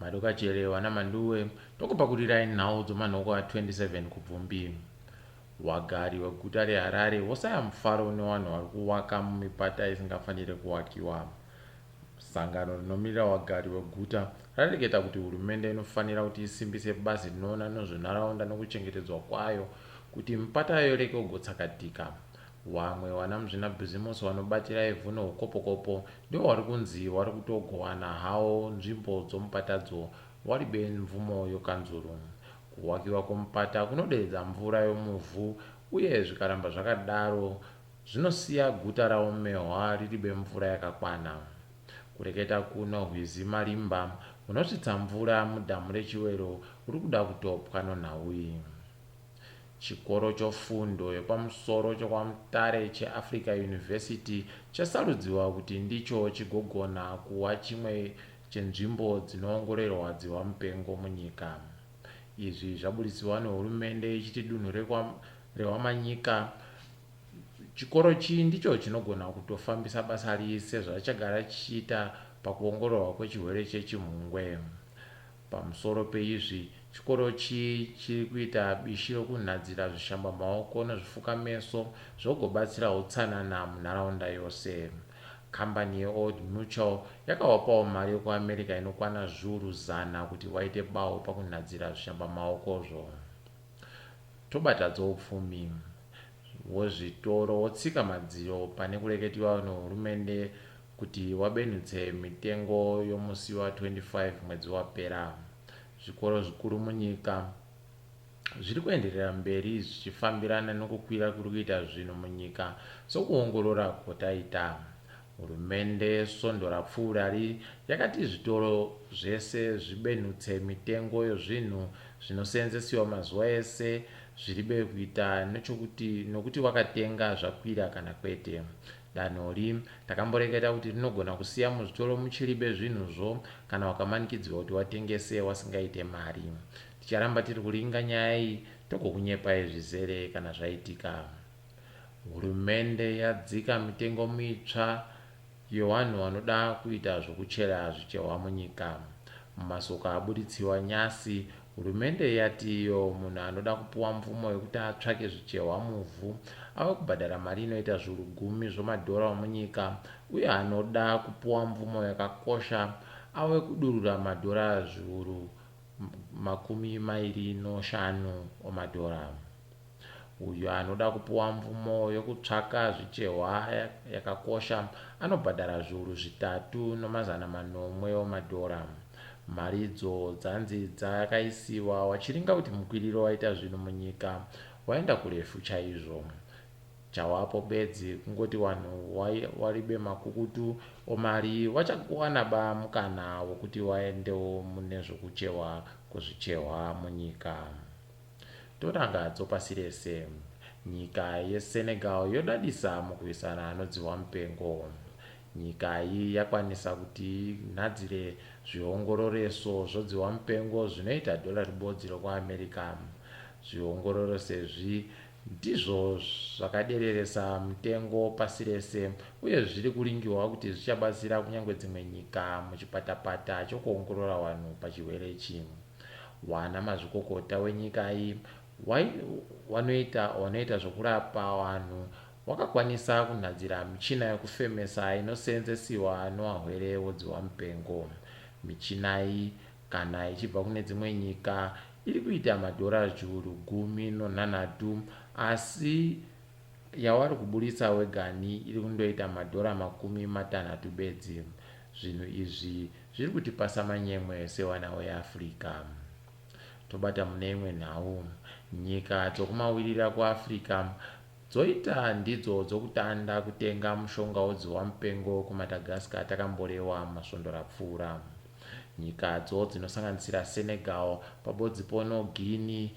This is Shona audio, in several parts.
Madokachere vana Manduwe tokupakurirai nhau dzomanhoko a 27 Kubvumbi. Wagari weguta reHarare wosaya mufaro newanhu wari kuwaka mumipata isingafanire kuwakiwa. Sangano rinomirira wagari weguta rareketa kuti hurumende inofanira kuti isimbise bazi rinoona nezvenharaunda nokuchengetedzwa kwayo kuti mipata yoreke kugotsakatika. Wamwe wanamuzvinabhizimusi wanobatira ivhu noukopokopo ndiwo wari kunzi wari kutogowana hawo nzvimbo dzomupatadzo waribe mvumo yokanzuru. Kuwakiwa kwomupata kunoderedza mvura yomuvhu uye zvikaramba zvakadaro zvinosiya guta raomehwa riribe mvura yakakwana. Kureketa kuno rwizi Marimba hunosvitsa mvura mudhamu reChiwero ruri kuda kutopwa nonhau iyi. Chikoro chofundo yepamusoro chekwaMutare cheAfrica University chasarudziwa kuti ndicho chigogona kuwa chimwe chenzvimbo dzinoongorerwa dzihwamupengo munyika. Izvi zvaburisiwa nehurumende ichiti dunhu reWamanyika chikoro chi ndicho chinogona kutofambisa basa ri sezvachagara chichiita pakuongororwa kwechirwere chechimhungwe. Pamusoro peizvi, chikoro chi chiri kuita bishi rokunhadzira zvishambamaoko nezvifukameso zvogobatsira hutsanana munharaunda yose. Kambani yeOld Mutual yakawapawo mari yokuAmerica inokwana zviuru zana kuti waite bawo pakunhadzira zvishambamaokozvo. Tobata dzoupfumi. Wozvitoro wotsika madziro pane kureketiwa nehurumende kuti wabenhutse mitengo yomusi wa 25 mwedzi wapera. Zvikoro zvikuru munyika zviri kuenderera mberi zvichifambirana nokukwira kuri kuita zvinhu munyika sokuongorora kwotaita. Hurumende svondo rapfuurari yakati zvitoro zvese zvibenhutse mitengo yozvinhu zvinoseenzesiwa mazuva ese zviribe kuita nechokuti nokuti wakatenga zvakwira kana kwete. Danhori takamboreketa kuti rinogona kusiya muzvitoro muchiribe zvinhuzvo kana wakamanikidzwa kuti watengese wasingaite mari. Ticharamba tiri kuringa nyaya iyi togokunyepai zvizere kana zvaitika. Hurumende yadzika mitengo mitsva yewanhu wanoda kuita zvokuchera zvichehwa munyika. Mumasoko aburitsiwa nyasi, hurumende yati iyo munhu anoda kupuwa mvumo yekuti atsvake zvichehwa muvhu ave kubhadhara mari inoita zviuru gumi zvomadhora omunyika uye anoda kupuwa mvumo yakakosha ave kudurura madhora zviuru 25 omadhora. Uyo anoda kupuwa mvumo yokutsvaka zvichehwa yakakosha anobhadhara zviuru 3700 omadhora. Mari idzo dzanzi dzakaisiwa wachiringa kuti mukwiriro waita zvinhu munyika waenda kurefu chaizvo. Chawapo bedzi kungoti wanhu waribe makukutu omari wachakuwana ba mukana wokuti waendewo mune zvokuchehwa kwozvichehwa munyika. Toranga dzopasi rese. Nyika yeSenegal yodadisa mukurwisana nodzihwamupengo. Nyika iyi yakwanisa kuti inhadzire zviongororeso zvodzihwamupengo zvinoita dhora ribodzi rokuAmerica. Zviongororo sezvi ndizvo zvakadereresa mutengo pasi rese uye zviri kuringiwa kuti zvichabatsira kunyange dzimwe nyika muchipatapata chokuongorora vanhu pachirwere ichi. Wana mazvikokota wenyika iyi wanoita wanoita zvokurapa vanhu wakakwanisa kunhadzira michina yokufemesa inoseenzesiwa nowahwere wodzihwamupengo. Michina iyi kana ichibva kune dzimwe nyika iri kuita madhora zviuru 13 asi yawari kuburitsa wegani iri kundoita madhora 60 bedzi. Zvinhu izvi zviri kutipasa manyemwe sewana weAfrica. Tobata mune imwe nhau. Nyika dzokumawirira kuAfrica dzoita ndidzo dzokutanda kutenga mushonga wodzihwamupengo kuMadagascar takamborewa masvondo rapfuura. Nyikadzo dzinosanganisira Senegal pabodzi pono Guinea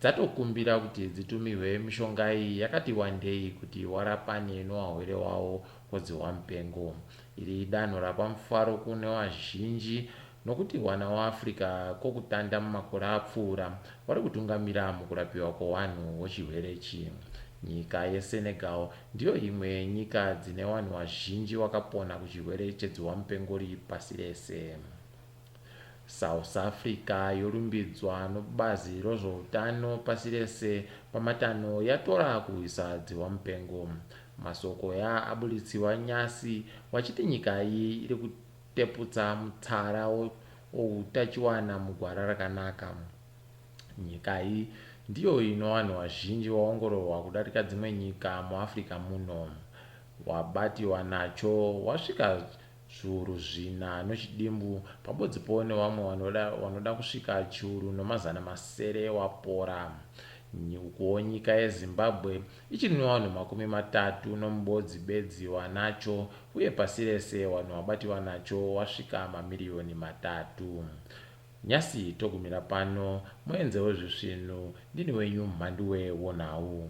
dzatokumbira kuti dzitumirwe mishonga iyi yakati wandei kuti warapane nowahwere wawo wodzihwamupengo. Iri idanho rapa mufaro kune wazhinji nokuti wana waAfrica kokutanda mumakore apfuura wari kutungamira mukurapiwa kwowanhu wochirwere ichi. Nyika yeSenegal ndiyo imwe yenyika dzine wanhu wazhinji wakapona kuchirwere chedzihwamupengori pasi rese. South Africa yorumbidzwa nobazi rozvoutano pasi rese pamatanho yatora kurwisa dzihwa mupengo. Masoko ya aburitsiwa nyasi wachiti nyika iyi iri kuteputsa mutsara woutachiwana mugwara rakanaka. Nyika iyi ndiyo ino vanhu vazhinji vaongororwa kudarika dzimwe nyika muAfrica muno. Wabatiwa nacho wasvika zviuru zvina nochidimbu pabodzipo nevamwe vanoda, vanoda kusvika chiuru nomazana masere wapora. Ukuwo nyika yeZimbabwe ichiri nevanhu 30 nomubodzi bedzi wanacho uye pasi rese vanhu vabatiwa nacho wasvika mamiriyoni 3. Nyasi togumira pano muenze wezvisvinu ndini wenyu Mhanduwe wonhau.